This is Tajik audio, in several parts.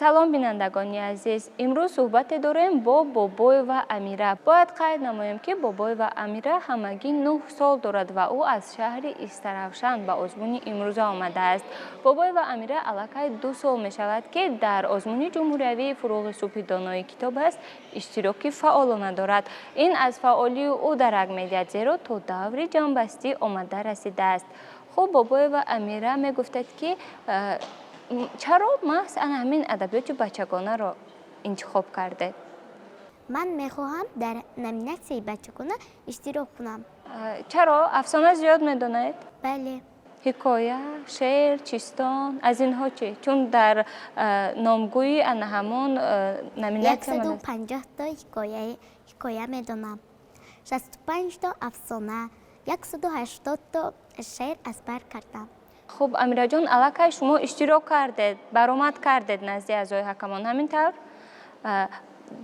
Салом, бинандагони азиз! Имрӯз суҳбате дорем бо Бобоева Амира. Бояд қайд намоем, ки Бобоева Амира ҳамагӣ 9 сол дорад ва ӯ аз шаҳри Истаравшан ба озмуни имрӯза омадааст. Бобоева Амира аллакай 2 сол мешавад, ки дар озмуни ҷумҳуриявии «Фурӯғи субҳи донои китоб аст» иштироки фаъолона дорад. Ин аз фаъолии ӯ дарак медиҳад, зеро то даври ҷамъбастӣ омада расидааст. Хуб, Бобоева Амира, мегуфтед, ки чаро маҳз ана ҳамин адабиёти бачагонаро интихоб кардед? Ман мехоҳам дар номинатсияи бачагона иштирок кунам. Чаро? Афсона зиёд медонед? Бале. Ҳикоя, шеър, чистон, аз инҳо чӣ? Чун дар номгӯи ана ҳамон номинатсия 150-то ҳикоя медонам, 65-то афсона, 180-то шеър аз бар кардам. Хуб, Амираҷон, аллакай шумо иштирок кардед, баромад кардед назди аъзои ҳакамон, ҳамин тавр?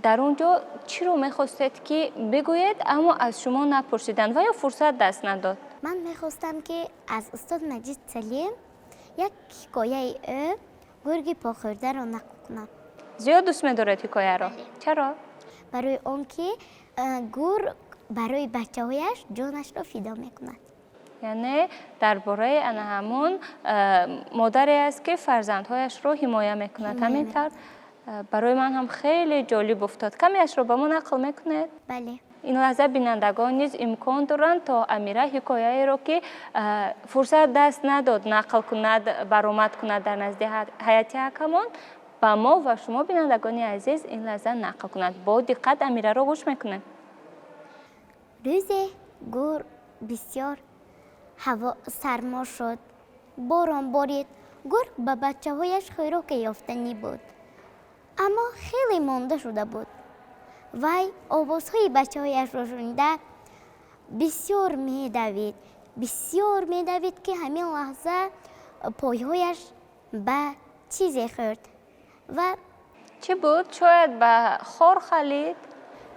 Дар он ҷо чиро мехостед, ки бигӯед, аммо аз шумо напурсиданд ва ё фурсат даст надод? Ман мехостам, ки аз устод Маҷид Салим як ҳикояи ӯ, «Гурги похӯрдаро» нақл кунам. Зиёд дӯст медоред ҳикояро? Чаро? Барои он ки гург барои бачаҳояш ҷонашро фидо мекунад. Яъне дар бораи ана ҳамон модаре аст, ки фарзандҳояшро ҳимоя мекунад, ҳамин тавр? Барои ман ҳам хеле ҷолиб уфтод. Камеашро ба мо нақл мекунед? Бале. Ин лаҳза бинандагон низ имкон доранд, то Амира ҳикояеро, ки фурсат даст надод нақл кунад, баромад кунад дар назди ҳайати ҳакамон, ба мо ва шумо, бинандагони азиз, ин лаҳза нақл кунад. Бо диққат Амираро гӯш мекунем. Рӯзе гург бисёр ҳаво сармо шуд, борон борид. Гург ба бачаҳояш хӯроке ёфтанӣ буд, аммо хеле монда шуда буд. Вай овозҳои бачаҳояшро шунида, бисёр медавид, бисёр медавид, ки ҳамин лаҳза пойҳояш ба чизе хӯрд ва Чӣ буд? Шояд ба хор халид?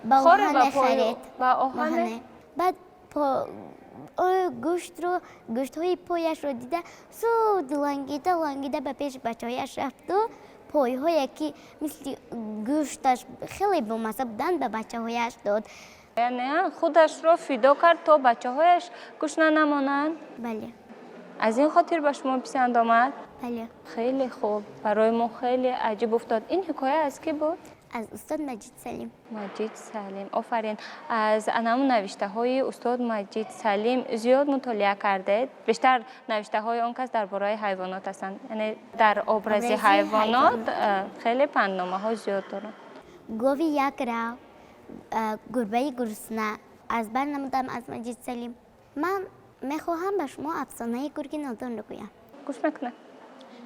Ба Хоре ба оҳане пою халид. Ба оҳане? Оҳане. Баъд ӯ гӯштро, гӯштҳои пояшро дида, зуд лангида лангида ба пеши бачаҳояш рафту пойҳое, ки мисли гӯшташ хеле бомазза буданд, ба бачаҳояш дод. Яъне худашро фидо кард, то бачаҳояш гушна намонанд? Бале. Аз ин хотир ба шумо писанд омад? Бале. Хеле хуб, барои мо хеле аҷиб уфтод. Ин ҳикоя аз кӣ буд? Аз устод Маҷид Салим. Маҷид Салим, офарин! Аз анамун навиштаҳои устод Маҷид Салим зиёд мутолиа кардед? Бештар навиштаҳои он кас дар бораи ҳайвонот ҳастанд, яъне дар образи Образи ҳайвонот хеле пандномаҳо зиёд доранд. «Гови як рав», «Гурбаи гурусна» аз бар намудам аз Маҷид Салим. Ман мехоҳам ба шумо афсонаи гурги нодонро гӯям. Гӯш мекунам.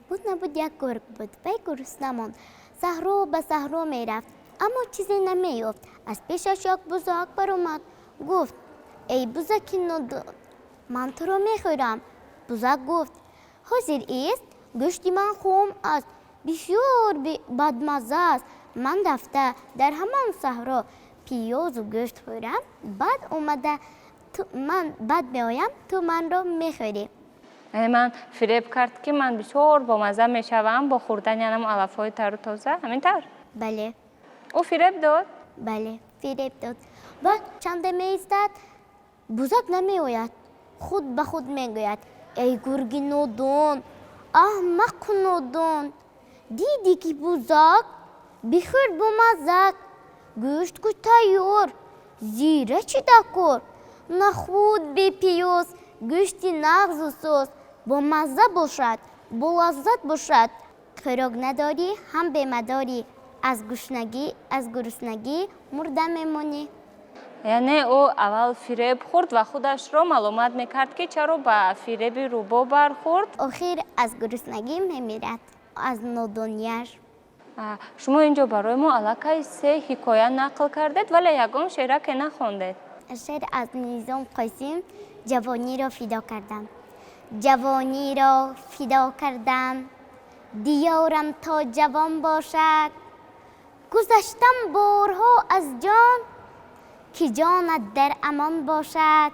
Буд, набуд, як гург буд. Вай гурусна монд, саҳро ба саҳро мерафт, аммо чизе намеёфт. Аз пешаш як бузак баромад. Гуфт: «Эй бузаки нодон, ман туро мехӯрам». Бузак гуфт: «Ҳозир ист, гӯшти ман хом аст, бисёр бадмазза аст. Ман рафта дар ҳамон саҳро пиёзу гӯшт хӯрам, баъд омада ман баъд меоям, ту манро мехӯрӣ». Яъне ман фиреб кард, ки ман бисёр бомазза мешавам бо хӯрдани анам алафҳои тару тоза, ҳамин тавр? Бале. Ӯ фиреб дод? Бале, фиреб дод. Баъд чанде меистад, бузак намеояд. Худ ба худ мегӯяд: «Эй гурги нодон, аҳмақу нодон, дидӣ, ки бузак бихӯр, бомаззак, гӯшт ку тайёр, зира чӣ дакор? Нахӯд бепиёз гӯшти нағзу соз бомазза бошад, болаззат бошад. Хӯрок надорӣ, ҳам бемадорӣ, аз гушнагӣ, аз гуруснагӣ мурда мемонӣ». Яъне ӯ аввал фиреб хӯрд ва худашро маломат мекард, ки чаро ба фиреби рӯбо бархӯрд. Охир аз гуруснагӣ мемирад, аз нодонияш. Шумо инҷо барои мо аллакай се ҳикоя нақл кардед, вале ягон шеъраке нахондед. Шеър аз Низом Қосим, «Ҷавониро фидо кардам». Ҷавониро фидо кардам, диёрам то ҷавон бошад. Гузаштам борҳо аз ҷон, ки ҷонат дар амон бошад.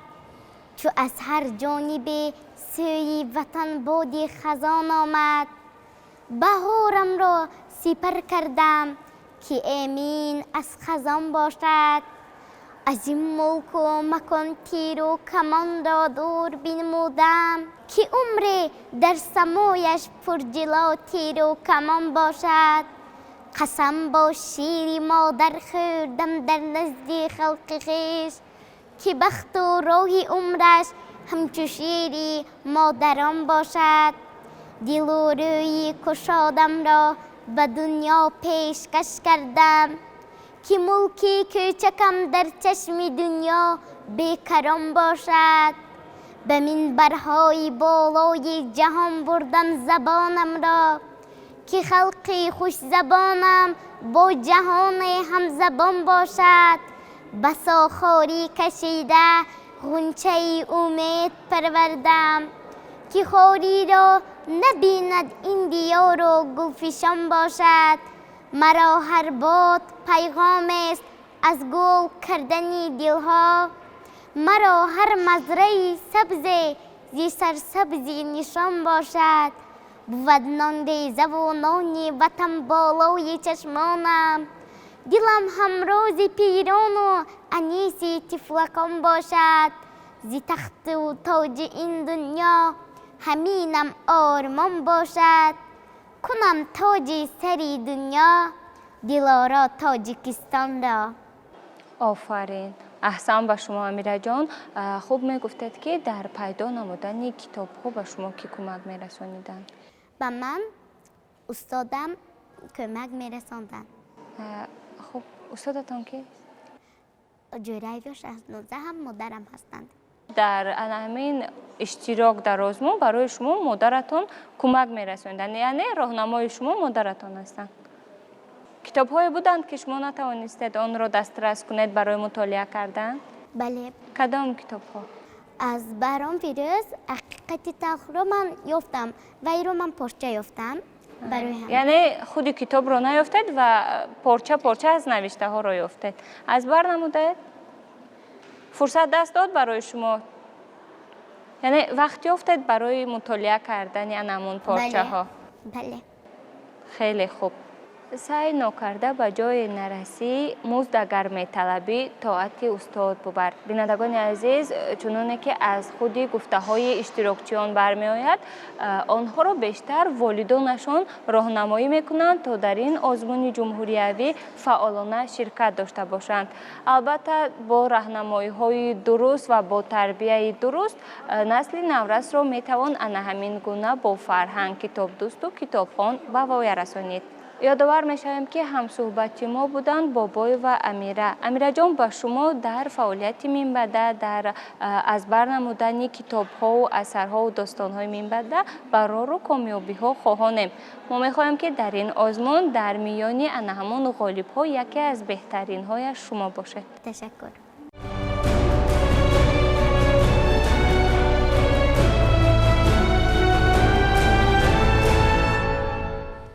Чу аз ҳар ҷонибе сӯи ватан боди хазон омад, баҳорамро Сипар кардам, ки эмин аз хазон бошад. Аз ин мулку макон тиру камонро дур бинмудам, ки умре дар самояш пурҷило тиру камон бошад. Қасам бо шири модар хӯрдам дар назди халқи хеш, ки бахту роҳи умраш ҳамчу шири модарон бошад. Дилу рӯи кушодамро ба дунё пешкаш кардам, ки мулки кӯчакам дар чашми дунё бекарон бошад. Ба минбарҳои болои ҷаҳон бурдам забонамро, ки халқи хушзабонам бо ҷаҳоне ҳамзабон бошад. Басо хорӣ кашида ғунчаи умед парвардам, ки хориро набинад ин диёру гулфишон бошад. Маро ҳар бод пайғомест аз гул кардани дилҳо, маро ҳар мазраи сабзе зи сарсабзӣ нишон бошад. Бувад нонрезаву нони ватан болои чашмонам, дилам ҳамрози пирону аниси тифлакон бошад. Зи тахту тоҷи ин дунё ҳаминам ормон бошад, кунам тоҷи сари дунё дилоро Тоҷикистонро. Офарин, аҳсан ба шумо, Амираҷон. Хуб, мегуфтед, ки дар пайдо намудани китобҳо ба шумо кӣ кӯмак мерасониданд? Ба ман устодам кӯмак мерасонданд. Хуб, устодатон кист? Ҷӯраева Шаҳноза ҳам модарам ҳастанд. Дар ана ҳамин иштирок дар озмун барои шумо модаратон кӯмак мерасониданд, яъне роҳнамои шумо модаратон ҳастанд. Китобҳое буданд, ки шумо натавонистед онро дастрас кунед барои мутолиа кардан? Бале. Кадом китобҳо? Аз Баҳром Фирӯз «Ҳақиқати талхро» ман ёфтам ва иро ман порча ёфтам барои ҳам. Яъне худи китобро наёфтед ва порча порча аз навиштаҳоро ёфтед, аз бар намудаед. Фурсат даст дод барои шумо, яъне вақт ёфтед барои мутолиа кардани ана ҳамон порчаҳо? Бале. Хеле хуб. Саъй нокарда ба ҷое нарасӣ, музд агар металабӣ, тоати устод бубар. Бинандагони азиз, чуноне ки аз худи гуфтаҳои иштирокчиён бармеояд, онҳоро бештар волидонашон роҳнамоӣ мекунанд, то дар ин озмуни ҷумҳуриявӣ фаъолона ширкат дошта бошанд. Албатта, бо раҳнамоиҳои дуруст ва бо тарбияи дуруст насли наврасро метавон ана ҳамин гуна бо фарҳанг, китобдӯсту китобхон ба воя расонид. Ёдовар мешавем, ки ҳамсӯҳбати мо буданд Бобоева Амира. Амираҷон, ба шумо дар фаъолияти минбаъда, дар аз бар намудани китобҳову асарҳову достонҳои минбаъда барору комёбиҳо хоҳонем. Мо мехоҳем, ки дар ин озмун дар миёни ана ҳамон ғолибҳо яке аз беҳтаринҳояш шумо бошед. Ташаккур.